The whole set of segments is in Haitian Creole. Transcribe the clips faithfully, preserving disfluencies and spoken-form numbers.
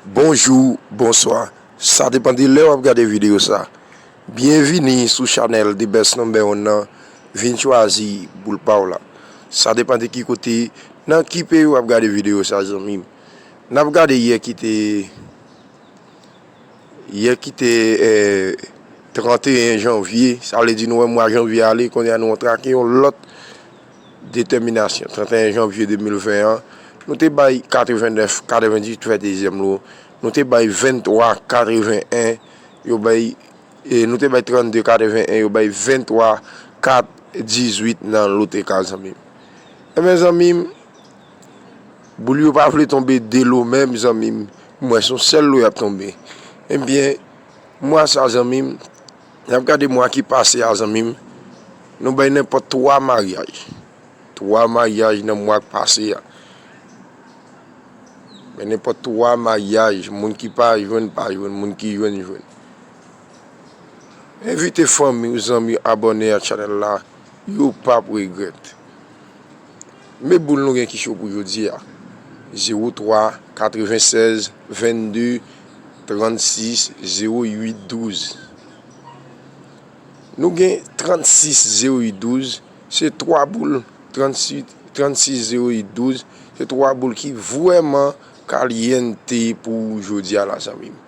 Bonjou, bonswa. Sa depann de lè w ap gade videyo sa. Byenvini sou chanèl The Best Number One nan. Vin chwazi boul pa w la. Sa depann de ki kote, nan ki peyi w ap gade videyo sa, zanmi m. N ap gade yè ki te, yè ki te, eh, tranteyen janvye, sa vle di nou wè mwa janvye ale, kounye a nou antrake yon lòt detèminasyon. Tranteyen janvye de mil ven an, nou te bay katrevennèf, katrevendizuit fè dezyèm lo. Nou te bay venntwa, katreven en, yo bay, e nou te bay trannde, katreven en, yo bay venntwa, kat, dizuit nan lote ka, zanmi m. Ebyen, zanmi m, boul yo pa vle tonbe de lo menm, zanmi m. M wè se yon sèl lo y ap tonbe. Ebyen, mwa sa, zanmi m, n ap gade mwa ki pase a, zanmi m. Nou bay nenpòt twa maryaj. Twa maryaj nan mwa k pase a. Men nenpòt twa maryaj, moun ki pa jwenn, pa jwenn, moun ki jwenn, jwenn. Envite fanmi w, zanmi w abòne ak chanèl la, yo p ap regrèt. Men boul nou gen ki cho pou jodi a. Zewo twa, katrevensèz, vennde, trannsis, zewo uit, douz. Nou gen trannsis, zewo uit, douz. Se twa boul, trannsis, trannsis, zewo uit, douz. Se twa boul ki vrèman kalyente pou jodi a la, zanmi m.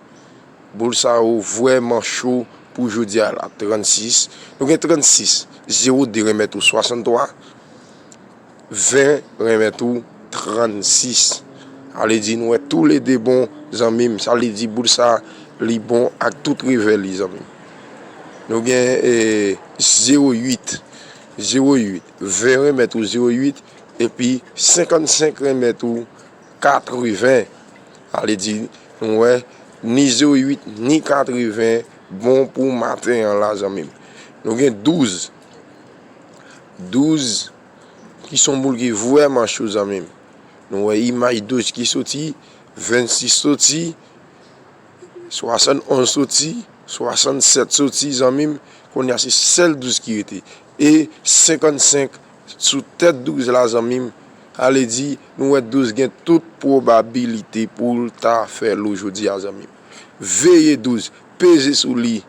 Boul sa yo vrèman cho pou jodi a la. Trannsis. Nou gen trannsis, zewo de renmèt ou swasanntwa, ven renmèt ou trannsis. Sa vle di nou wè toulede bon, zanmi m. Sa vle di boul sa, li bon ak tout revè li, zanmi m. Nou gen, eh, zewo uit, zewo uit, ven renmèt ou zewo uit, epi senkannsenk renmèt ou katreven. Sa vle di, nou wè, ni zewo uit, ni katreven bon pou maten an la, zanmi m. Nou gen douz. Douz, ki se yon boul ki vrèman cho, zanmi m. Nou wè imaj douz ki soti, vennsis soti, swasannonz soti, swasannsèt soti, zanmi m. Kounye a se sèl douz ki rete. E senkannsenk sou tèt douz la, zanmi m. Sa vle di, nou wè douz gen tout pwobabilite pou l ta fè lo jodi a, zanmi m. Veye douz, peze sou li.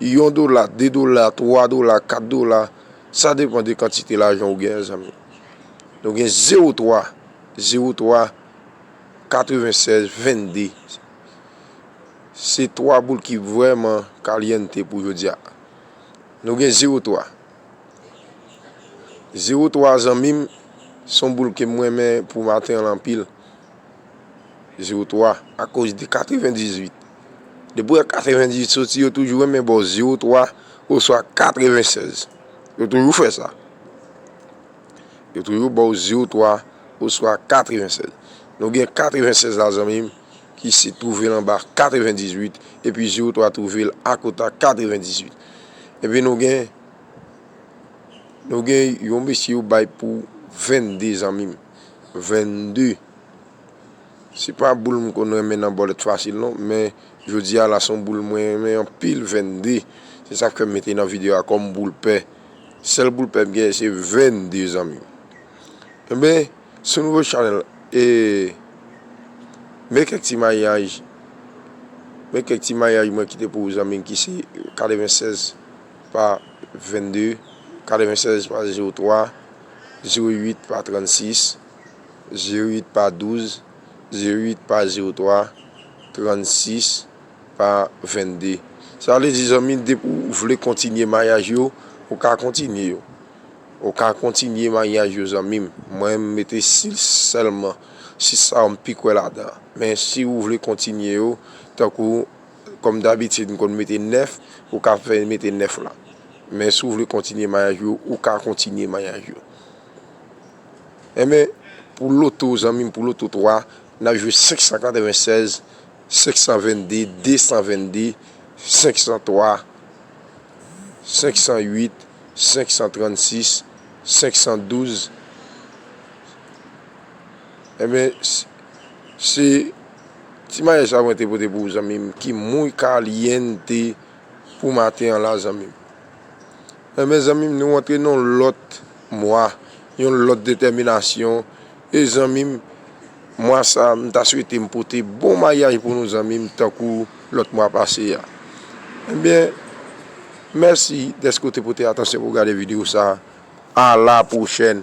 Yon dola, de dola, twa dola, kat dola. Sa depann de kantite lajan ou gen, zanmi m. Nou gen zewo twa, zewo twa, katrevensèz, vennde. Se twa boul ki vrèman kalyente pou jodi a. Nou gen zewo twa. Zewo twa, zanmi m, se yon boul ke m renmen pou maten an anpil. Zewo twa, akoz de katrevendizuit. Depi w wè katrevendizuit soti, yo toujou renmen ba w zewo twa oswa katrevensèz. Yo toujou fè sa. Yo toujou ba w zewo twa oswa katrevensèz. Nou gen katrevensèz la, zanmi m, ki se twouve l anba katrevendizuit, epi zewo twa twouve l akote a katrevendizuit. Epi nou gen, nou gen yon mesye yo bay pou vennde, zanmi m. Vennde. Se pa boul m konn renmen nan bòlèt fasil non, men jodi a la se yon boul mwen renmen anpil, vennde. Se sa k fè m mete nan videyo a kòm boul pè. Sèl boul pè m genyen se vennde, zanmi m. Enben, sou nouvo chanèl, e, men kèk ti maryaj, men kèk ti maryaj mwen kite pou ou, zanmi m, ki se katrevensèz pa vennde, katrevensèz pa zewo twa, zewo uit pa trannsis, zewo uit pa douz, zewo uit pa zewo twa, trannsis pa vennde. Sa vle di, zanmi, depi w vle kontinye maryaj yo, ou ka kontinye yo. Ou ka kontinye maryaj yo, zanmi m. Mwen, m mete sis sèlman. Sis sa yo, m pi kwè ladan. Men si ou vle kontinye yo, tankou, kòm dabitid, m konn mete nèf, ou ka fè mete nèf la. Men si ou vle kontinye maryaj yo, ou ka kontinye maryaj yo. Enben, pou loto, zanmi m, pou loto twa, n ap jwe senk san katrevensèz, senk san vennde, de san vennde, senk san twa, senk san uit, senk san trannsis, senk san douz. Enben, s-, se ti maryaj sa mwen te pote pou ou, zanmi m, ki muy caliente pou maten an la, zanmi m. Enben, zanmi m, nou antre nan yon lòt mwa, yon lòt detèminasyon. E zanmi m, mwa sa a, m ta swete m pote bon maryaj pou nou zanmi m tankou lòt mwa pase a. Ebyen, mèsi dèske w te pote atansyon pou w gade videyo sa a. A la pwochèn.